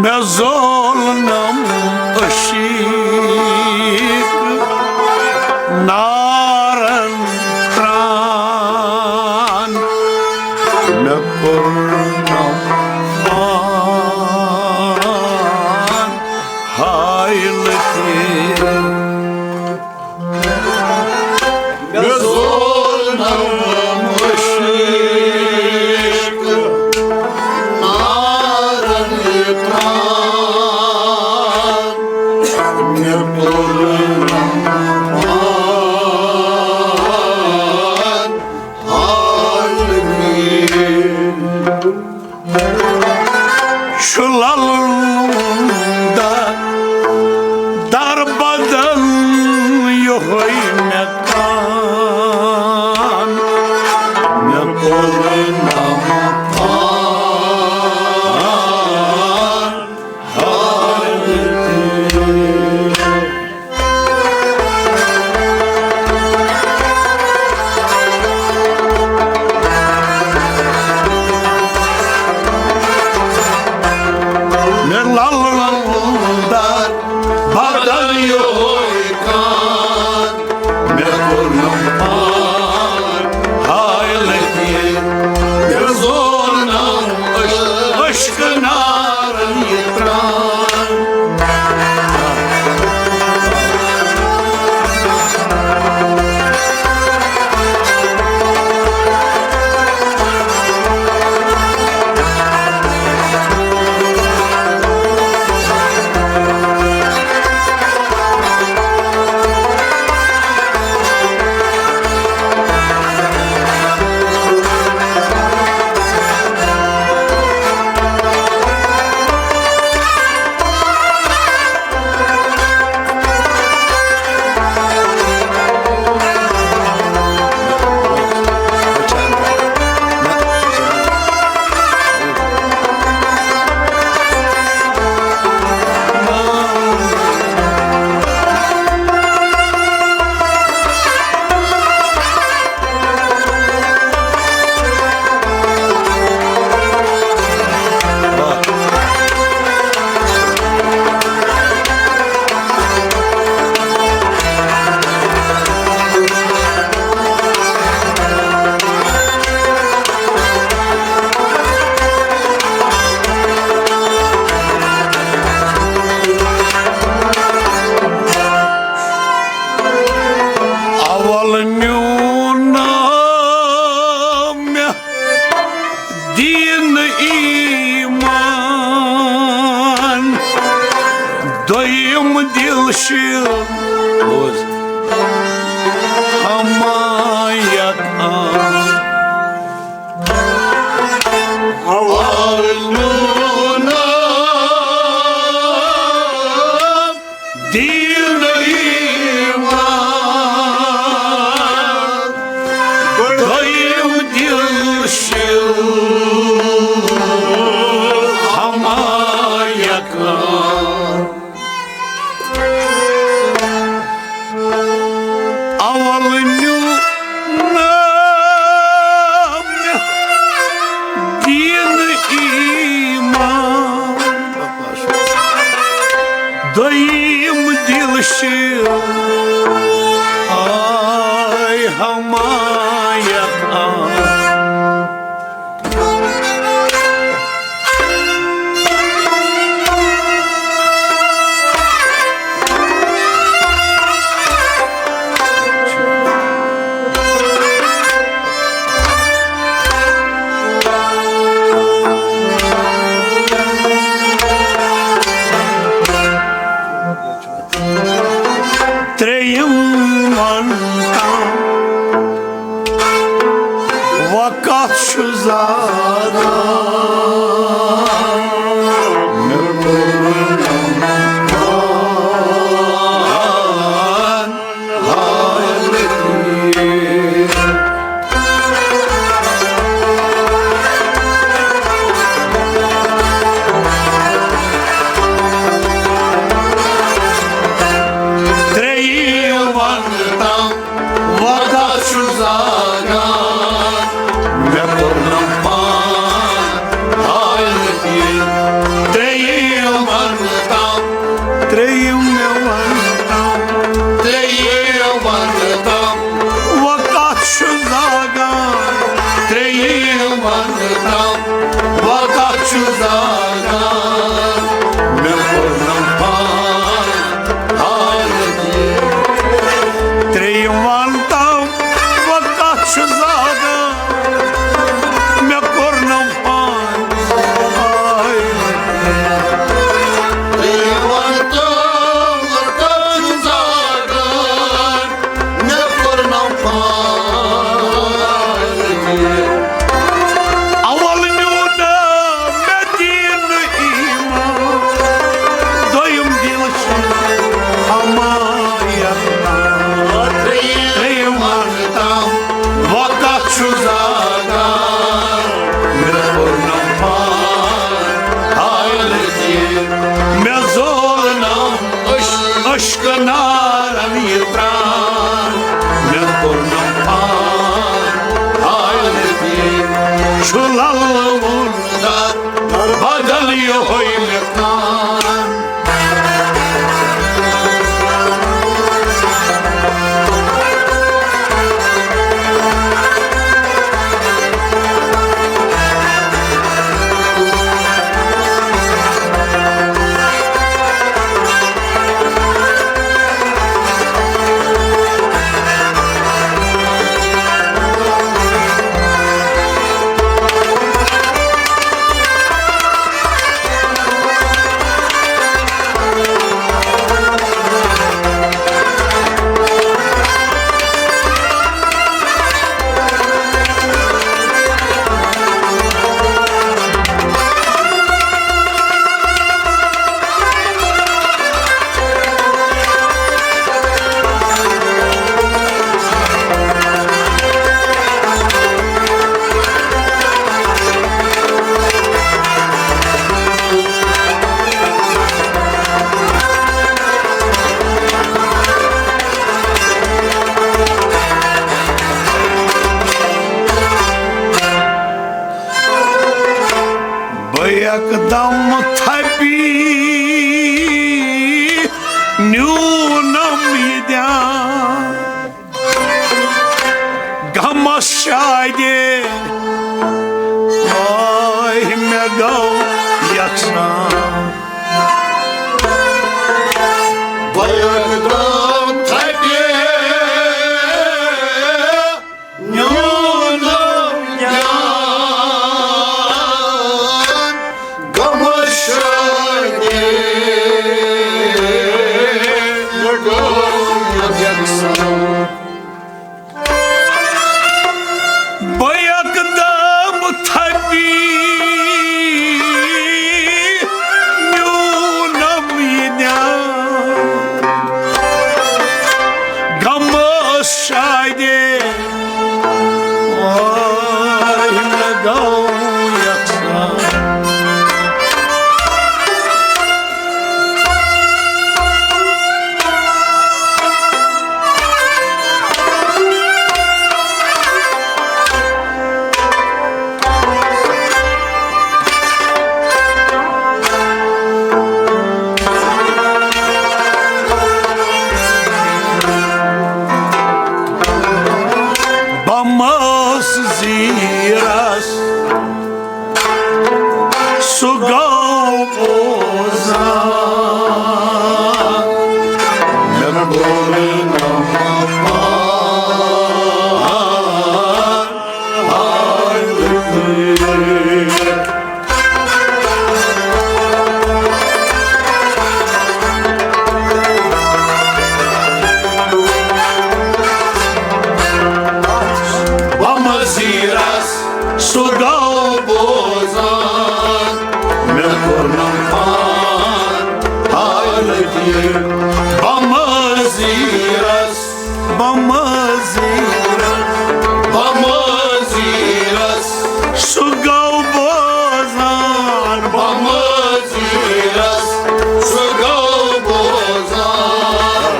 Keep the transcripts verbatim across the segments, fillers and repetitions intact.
مےٚ زول نم عشیق نارن تران، مےٚ کوٚر نم پان حٲیل تہِ۔ مےٚ زول نم عشیق نارن تران، مےٚ کوٚر نم پان حٲیل تہِ۔ چھُ لَلُن دَر، دَر بدل یِہوٚے مےٚ تان۔ مےٚ کوٚر نم پان حٲیل تہِ۔ مےٚ لَلُن دَر بدل یِہوٚے کان، مےٚ کوٚرنم پان حٲیل تہِ۔ مےٚ زول نم عش-، عشقہٕ نارن یہِ تران۔ اول نیونم مےٚ دین ایمان، دوٚیِم دِل شِل بوز حمایت آن۔ اول نیونم دین ایمان، دوٚیِم دِل شِل حمایت آن۔ اول نیونم مےٚ دین ایمان، دوٚیِم دِل شِل آے حمایت آن۔ ترٛیٚیِم وَن تام یہوے مےٚ کان۔ بہٕ یکدم تھپی نیونم یہِ دھیان۔ غمس شادِ آے مےٚ گوٚو یکسان۔ بہٕ یکدم تھپی نیونم دھیان، غمس شادِ گوٚو یکسان۔ بہٕ یکدم تھپی نیونم یہِ دھیان۔ غمس شادِ آے مےٚ گوٚو یکسان۔ بہٕ مَس زیٖرَس، سُہ گوٚو بوزان۔ مےٚ کوٚر نہٕ پان حالتٕے۔ بہٕ مَس زیٖرَس، سُہ گوٚو بوزان۔ مےٚ کوٚر نہٕ پان حالتٕے۔ بہٕ مَس زیٖرَس، بہٕ مَس زیٖرَس، بہٕ مَس زیٖرَس، سُہ گوٚو بوزان۔ بہٕ مَس زیٖرَس، سُہ گوٚو بوزان۔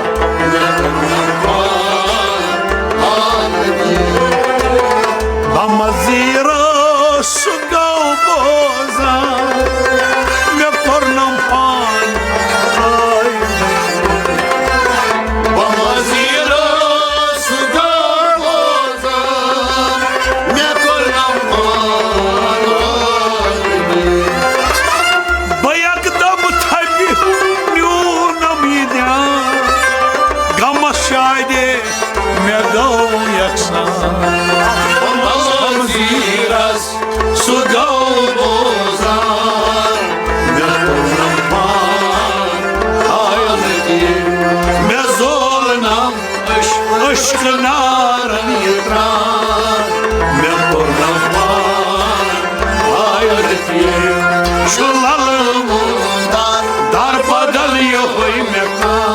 مےٚ کوٚر نہٕ پان حالتٕے۔ بہٕ مَس زیٖرَس، سُہ گوٚو بوزان۔ مےٚ کوٚر نہٕ پان حالتٕے۔ بہٕ مَس زیٖرَس، سُہ گوٚو بوزان۔ مےٚ کوٚر نہٕ پان حالتٕے۔ بہٕ یکدم تھپی نیونم یہِ دھیان۔ غمس شادِ مےٚ گوٚو یکسان۔ بہٕ مَس زیٖرَس، سُہ گوٚو بوزان۔ مےٚ کوٚر نہٕ پان حالتٕے۔ مےٚ زول نہٕ عشق، عشق نارن یہِ تران۔ مےٚ کوٚر نہٕ پان حالتٕے۔ چھُ لَلہٕ وُن در، در بدل یِہوٚے مےٚ کان۔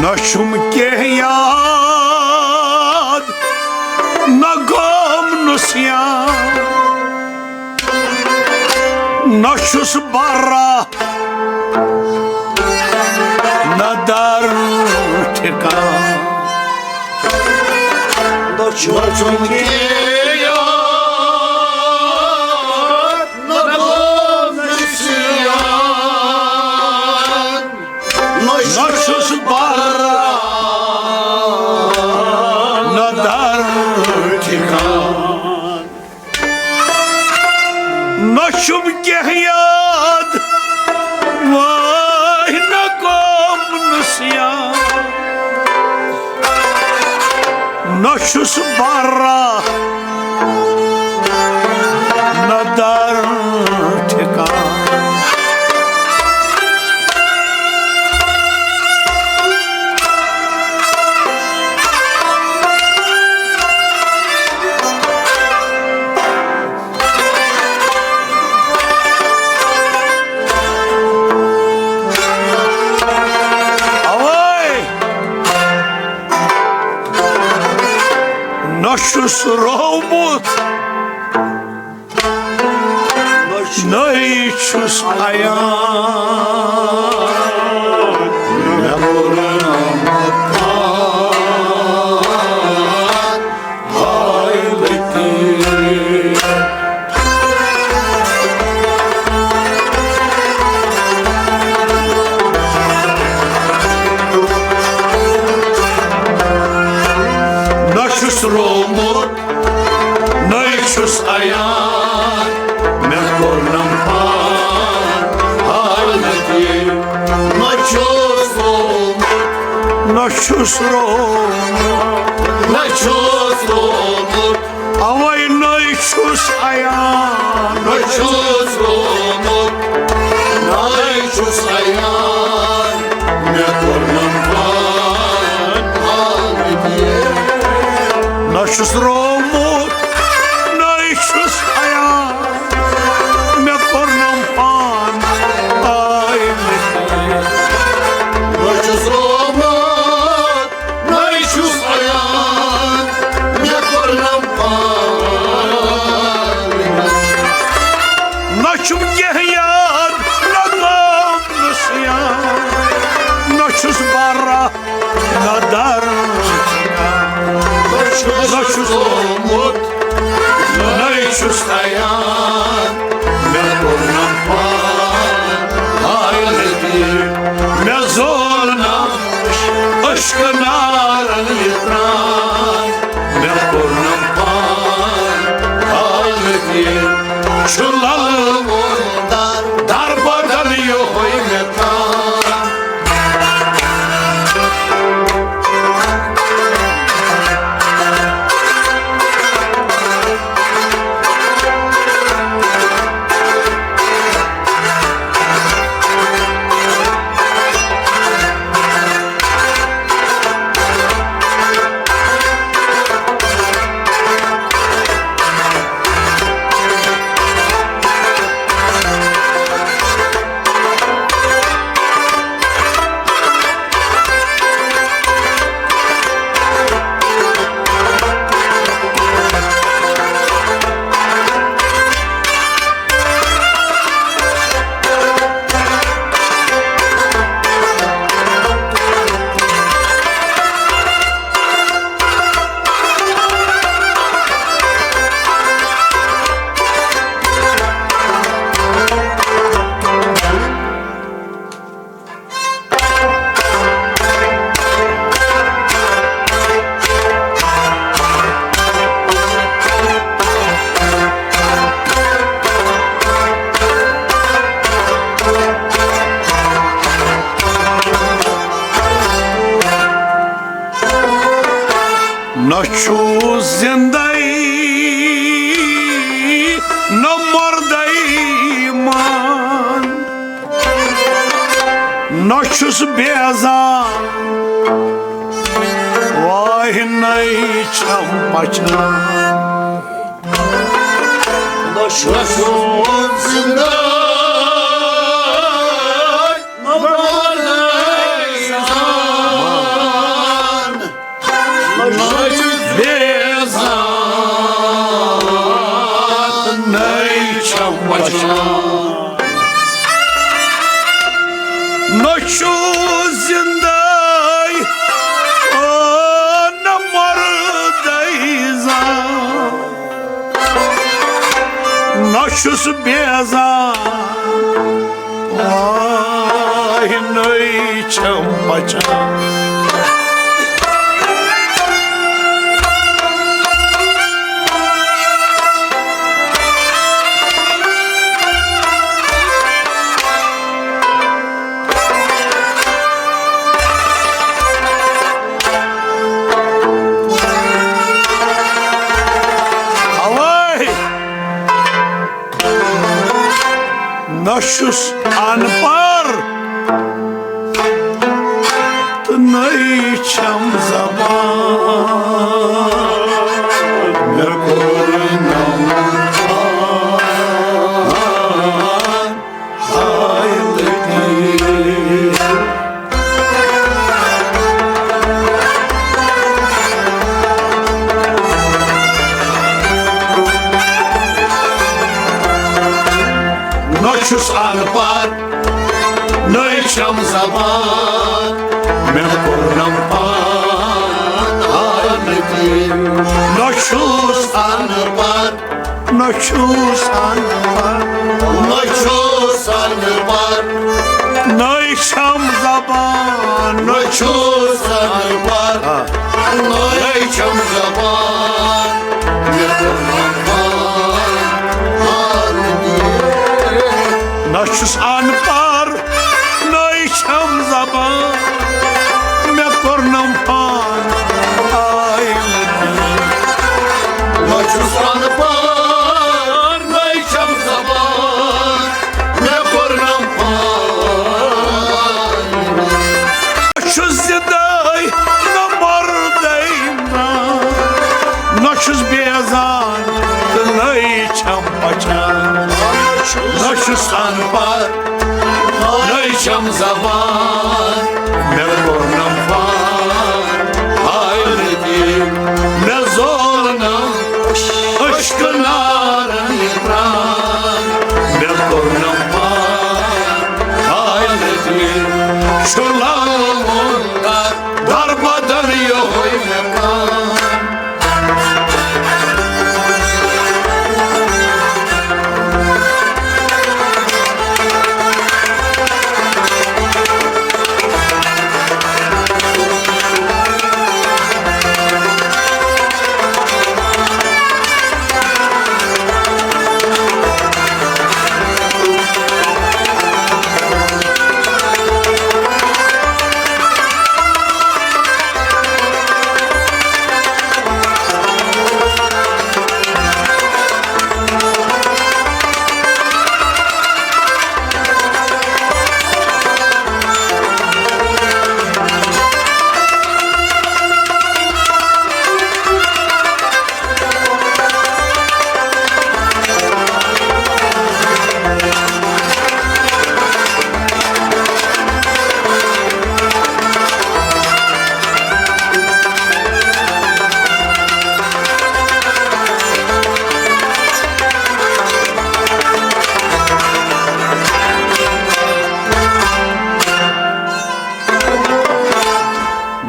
نہ چھُم کینٛہہ یاد، نہ گوٚم نسیان، نہ چھُس برا، نہ در ٹھکان۔ نہ چھُم کینٛہہ یاد، نہ گوٚم نسیان، نہ چھُس برا، نہ در ٹھکان۔ نہ چھُم کینٛہہ یاد، واے نہ گوٚم نسیان۔ نہ چھُس برا، نہ در ٹھکان۔ اوے۔ نہ چھُس رومُت، نٔے چھُس عیان۔ مےٚ کوٚر نہٕ مکان، ہاے لطیف۔ نہ چھُس رومُت، نٔے چھُس عیان، مےٚ کوٚر نہٕ پان حالت یہِ۔ نہ چھُس رومُت، نہ چھُس رومُت، نہ چھُس رومُت۔ اوے نٔے چھُس عیان۔ نہ چھُس رومُت، نَے چھُس عیان، مےٚ کوٚر نہٕ پان حالت یہِ۔ نہ چھُس رومُت، نٔے چھُس عیان، مےٚ کوٚر نہٕ پان حالت یہِ۔ نہ چھُس رومُت، نَے چھُس عیان، مےٚ کوٚر نہٕ پان۔ نہ چھُم کینٛہہ یاد، نہ گوٚم نسیان، نہ چھُس برا، نہ در۔ نہ چھُس رومُت، نَے چھُس عیان، مےٚ کوٚر نہٕ پان حالت یہِ۔ مےٚ زول نہٕ عشق نارن یہِ تران، مےٚ کوٚر نہٕ پان حالت یہِ۔ چھُ لل ووٚن در، در بدل یِہوٚے مےٚ تام۔ نہ چھُس زندے، نہ مردے مان، نہ چھُس بیزار، واے نَے چھَم پہچان۔ نہ چھُس زندے، نہ مردے مان۔ چھُ زِندَے، او نہ مردَے زانٛہہ، نہ چھُس بیزار۔ آے نٔے چھَم پَچان۔ اوے! نہ چھُس اَن پَڑھ تہٕ نٔے چھَم زبان۔ مےٚ کوٚر نہٕ نہ چھُس اَن پَڑھ، نٔے چھَم زبان، مےٚ کوٚرنم پان حالتی۔ نہ چھُس اَن پَڑھ، نہ چھُس اَن پَڑھ، نہ چھُس اَن پَڑھ، نٔے چھَم زبان، نہ چھُس اَن پَڑھ، نٔے چھَم زبان، مےٚ کوٚرنم پان حالتی۔ نہ چھُس اَن پَڑھ، نٔے چھَم زبان، مےٚ کوٚرنم پان حالتی۔ نہ چھُس اَن پَڑھ، نٔے چھَم زبان، مےٚ کوٚرنم پان۔ نہ چھُس زِندَے، نہ مردَے، نہ، نہ چھُس بیزار تہٕ نٔے چھَم پَچان۔ نہ چھُس اَن پَڑھ، نٔے چھَم زبان، مےٚ کوٚرنم پان حالتی۔ مےٚ زورنم عشقہٕ نارن یہِ تران، مےٚ کوٚرنم پان حالتی۔ چھُ لاوُن در بدن یوٚہَے مےٚ کان۔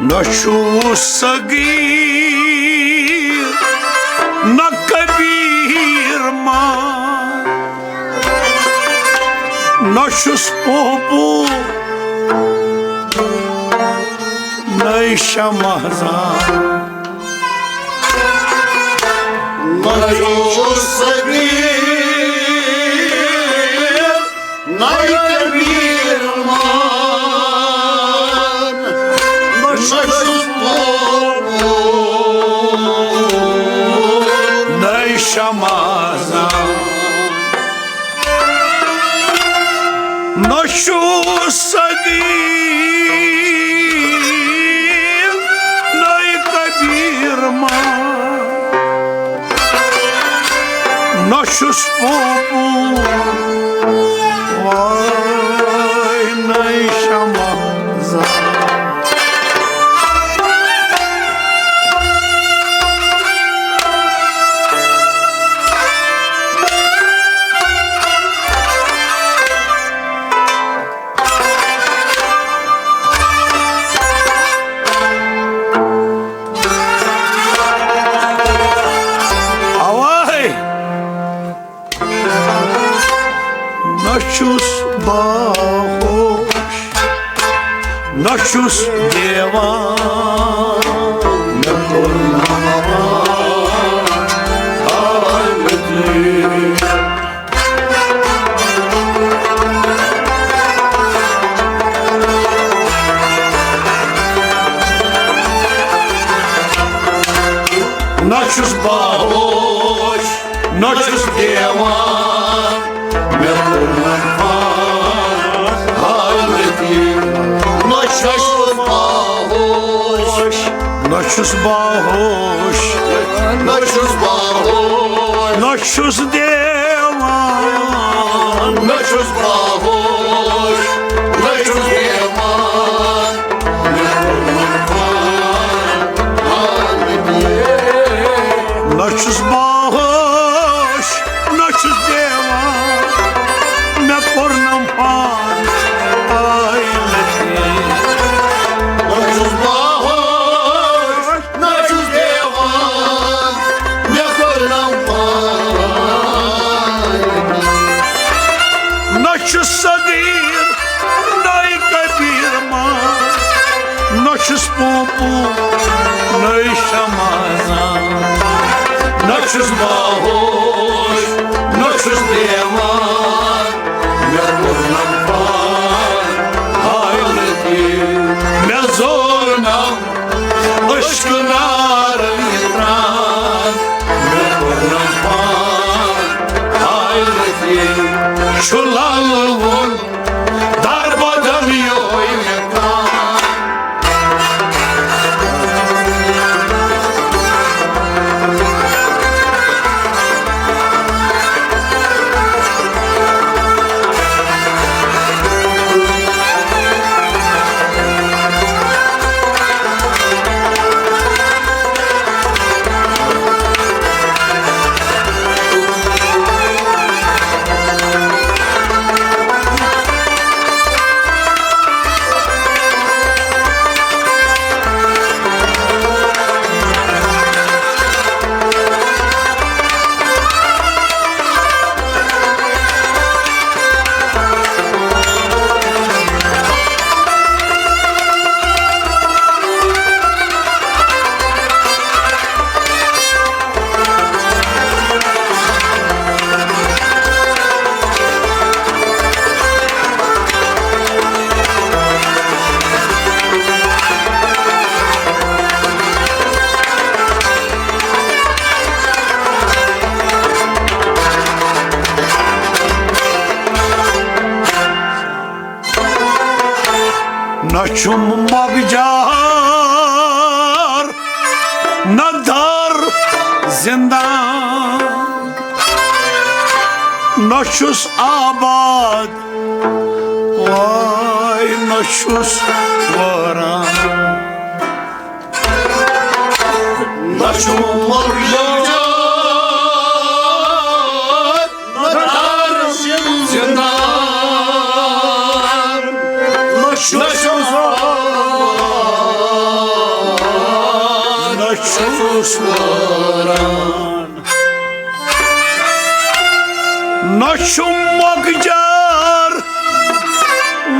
نہ چھُس صغیر، نہ کبیر ما، نہ چھُس پوپو، نہ شمع زان۔ نہ چھُس صغیر، نہ کبیر مان، نہ چھُس پوپو، نہ شمع زان۔ نہ چھُس صغیر، نہ کبیر مان، نہ چھُس پوپو، وٲے نہ شمع زان۔ نہ چھُس دیوان، مےٚ کوٚر نہٕ حالتی۔ نہ چھُس باہوش، نہ چھُس دیوان، مےٚ کوٚر نہٕ پان حالتی۔ نہ چھُس باہوش، نہ چھُس باہوش، نہ چھُس باہوش، نہ چھُس دیوان، نہ چھُس باہوش، نہ چھُس دیوان، مےٚ کوٚر نہٕ پان حالتی۔ نہ چھُس باہوش، نہ چھُس دیوان، مےٚ کوٚر نہٕ پان حالتی۔ نہ چھُس باہوش، نہ چھُس دیوان، مےٚ کوٚر نہٕ پان۔ نہ چھُس صغیٖر، نَے کبیٖر ما، نہ چھُس پوپو، نَے شمازان۔ نہ چھُس باہوش، نہ چھُس دیوان، مےٚ کوٚر نہٕ پان حالتی۔ مےٚ زور نہٕ عشق نار یہِ تران، مےٚ کوٚر نہٕ پان حالتی۔ چھُ لالہٕ وُن در بدن یِہوٚے مےٚ تران۔ نہ چھُم مۄکجار، نہ در زندان، نہ چھُس آباد، واے نہ چھُس وٲران۔ نہ چھُم مۄکجار، نہ در زندان، نہ چھُس، نہ چھُس وٲران۔ نہ چھُم مۄکجار،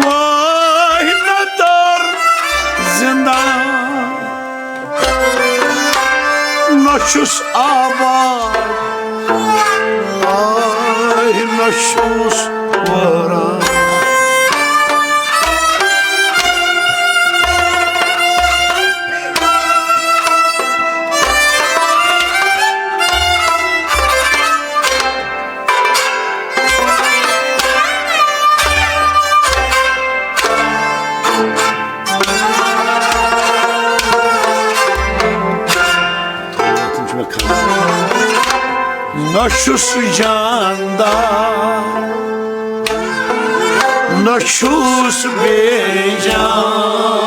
واے نہ در زندان، نہ چھُس آباد، آے نہ چھُس وٲران۔ نہ چھُس جاندار، نہ چھُس بے جان۔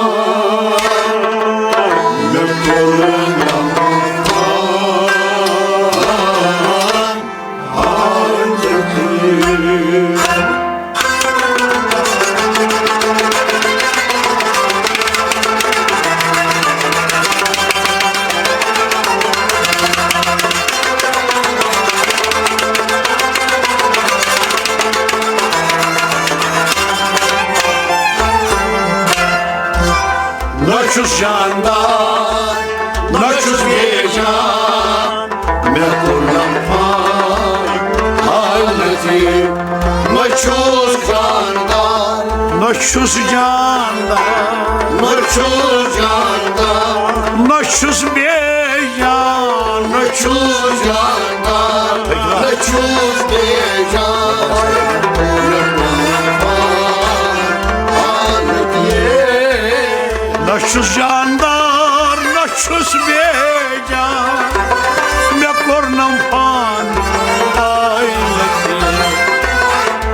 مےٚ کوٚر نہٕ چھُس جاندار، نہ چھُس بے جان، مےٚ کوٚر نہ پان حالتی۔ نہ چھُس جاندار، نہ چھُس جاندار، نہ چھُس جاندار، نہ چھُس بے جان، نہ چھُس جاندار، نہ چھُس بے جان، مےٚ کوٚر نہ پان حالتی۔ نہ چھُس جاندار، نہ چھُس بے جان، مےٚ کوٚر نہٕ پان آے لطیف۔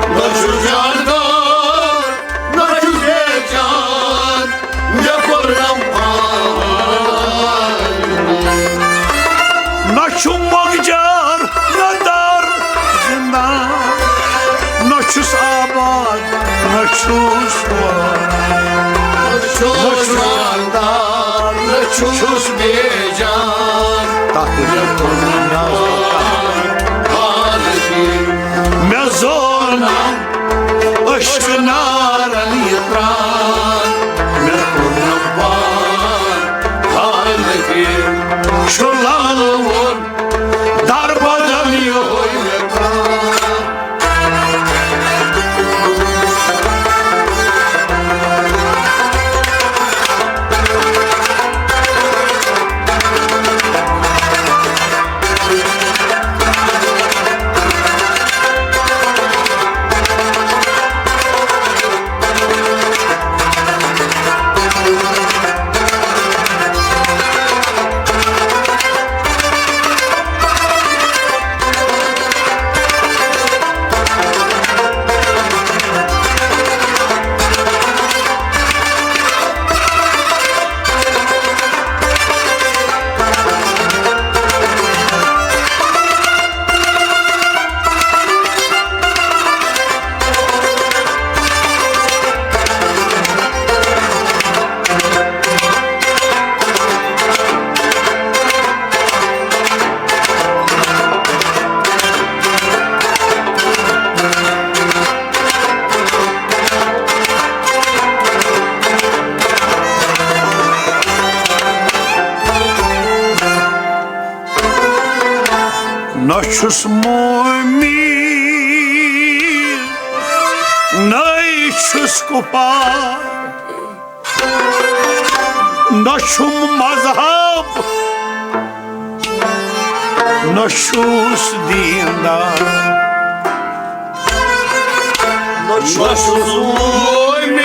نہ چھُس جاندار، نہ چھُس بے جان، مےٚ کوٚر نہٕ پان۔ نہ چھُ مۄکجار، نہ دار زندان، نہ چھُس آباد، نہ چھُس واران۔ نہ چھُس جاندار، نہ چھُس بے جان۔ تَتھ پٮ۪ٹھ چھُ کوٚرمُت ناز۔ مےٚ زور نہ عشق نارن یہِ تران، مےٚ کوٚر نہٕ پان حالتی۔ چھُ لالہٕ وُن در بدن یِہوٚے مےٚ پران۔ نہ چھُس مومن، نَے چھُس کُفار۔ نہ چھُم مذہب، نہ چھُس دیندار۔ نہ چھُس مومن،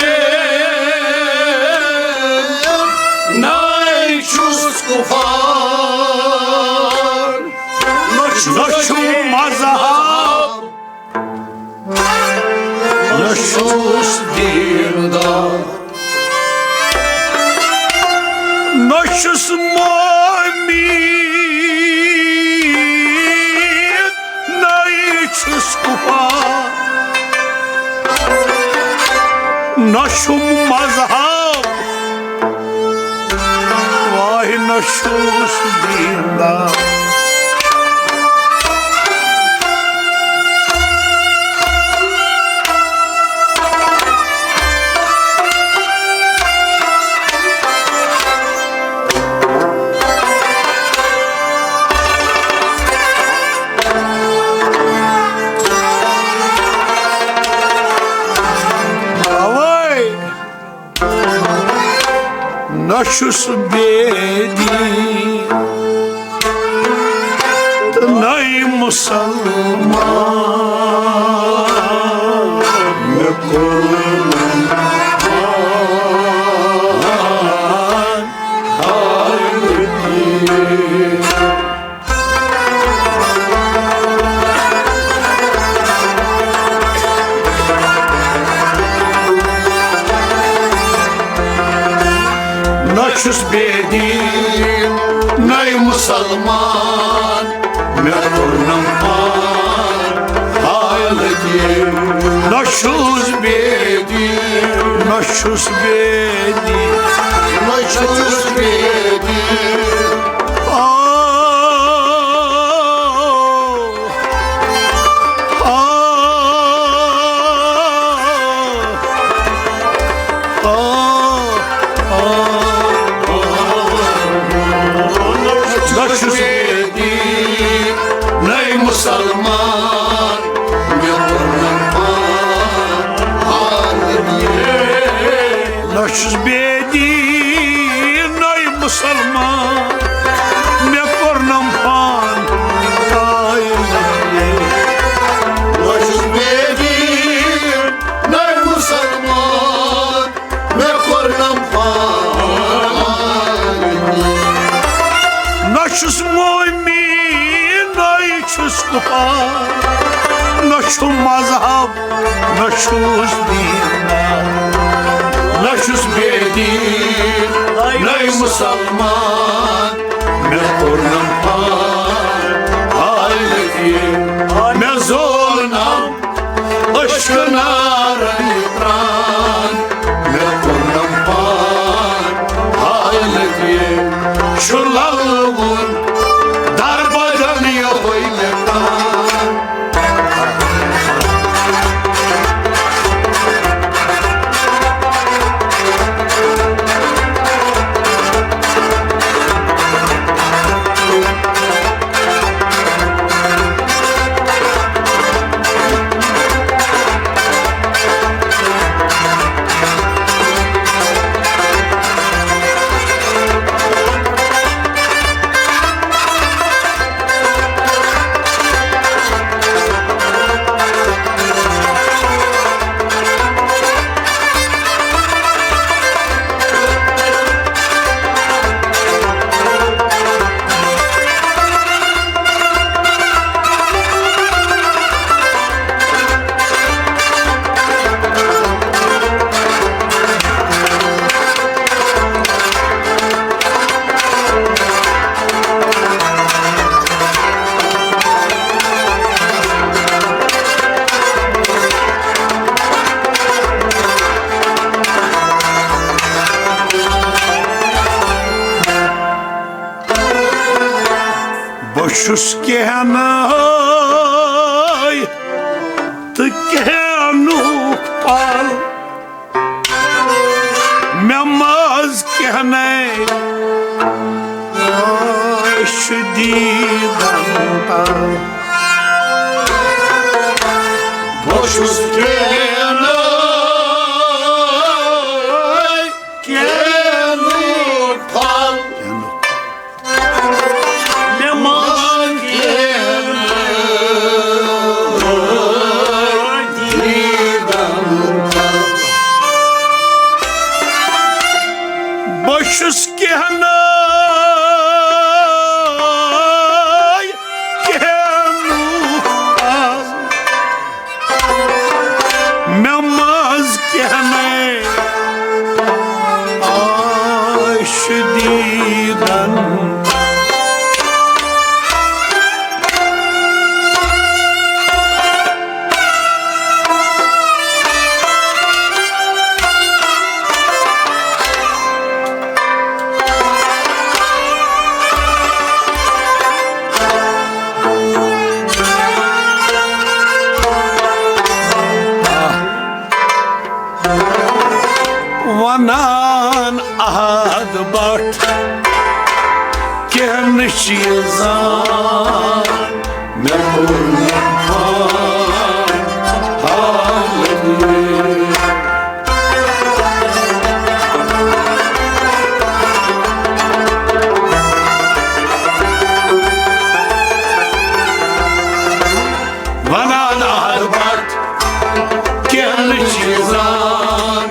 نَے چھُس کُفار۔ نہ چھُم مذہب، نہ چھُس دیندار۔ نہ چھُس مومن، نَے چھُس کُفار۔ نہ چھُم مذہب، واے نہ چھُس دیندار۔ اوے۔ نہ چھُس بے دین تہٕ نَے مُسلمان۔ مےٚ کوٚر نہٕ پان حالتی۔ نہ چھُس بے دین، نَے مُسلمان، مےٚ کوٚر نہٕ پان حالتی۔ نہ چھُس بے دین، نہ چھُس بے دین، نہ چھُس بے دین۔ آ، آ، آ، آ۔ بہٕ چھُس بے دیٖن، نٔے مُسلمان، مےٚ کوٚرنم پان عالم۔ نہ چھُس بے دیٖن، نٔے مُسلمان، مےٚ کوٚرنم پان عالم۔ بہٕ چھُس بے دیٖن، نٔے مُسلمان، مےٚ کوٚرنم پان۔ نہ چھُس مومین، نَے چھُس کُفار، نہ چھُ مذہب، نہ چھُس دیٖن، نہ چھُس بے دیٖن، نَے مُسلمان۔ مےٚ کوٚرنم پان عالم، مےٚ زولنم عشق نارن پران، مےٚ کوٚرنم پان حالت یہِ چھُ للوُن در بدن یِہوٚے مےٚ تان۔ بہٕ چھُس کینٛہہ ناے تہٕ کینٛہہ نوٗک پل، مےٚ منٛز کینٛہہ ناے چھُ دیٖدن تل۔ بہٕ چھُس کینٛہہ ناے کینٛہہ نوٗک پل، مےٚ منٛز کینٛہہ دیٖدن تل۔ بہٕ چھُس کینٛہہ ناے کینٛہہ نوٗک پل، مےٚ منٛز کینٛہہ ناے آے شدیٖدن۔ ونان احد بٹ کینٛہہ نہٕ چیٖزان، مےٚ کوٚر نہٕ پان حالت۔ ونان احد بٹ کینٛہہ نہٕ چیٖزان،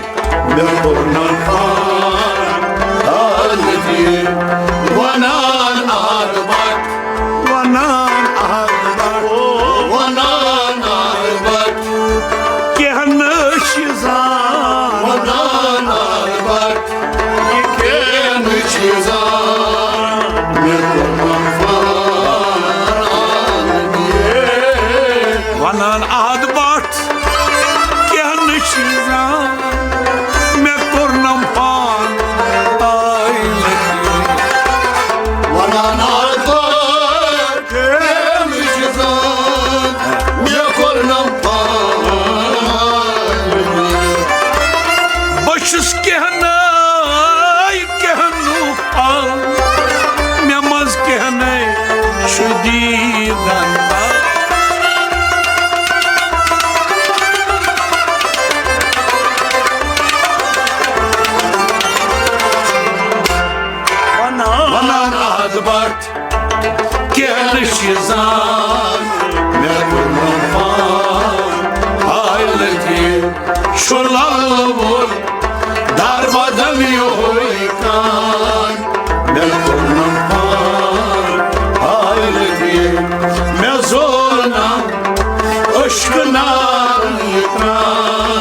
مےٚ کوٚر نہٕ پان حالت۔ ونان احد بٹ، ونان احد بٹ، ونان احد بٹ کینٛہہ نہٕ چیٖزان، ونان احد بٹ کینٛہہ نہٕ چیٖزان، مےٚ کوٚر نہٕ پان حالت۔ ونان احد بٹ کینٛہہ نہٕ چیٖزان، مےٚ کوٚرنم پان آے لٔگِتھ۔ ونان آز بہٕ کینٛہہ نہٕ چیٖزان، مےٚ کوٚرنم پان۔ بہٕ چھُس کینٛہہ ناے کینٛہہ نوٗک پل، مےٚ منٛز کینٛہہ ناے پتھ کینٛہہ نہٕ چھِ زان، مےٚ کوٚرنم پان حالت یہِ چھُ لالہٕ وول دار بدل یِہوٚے کان۔ مےٚ کوٚرنم پان حالت یہِ، مےٚ زول نہ عشق نار یہِ تران۔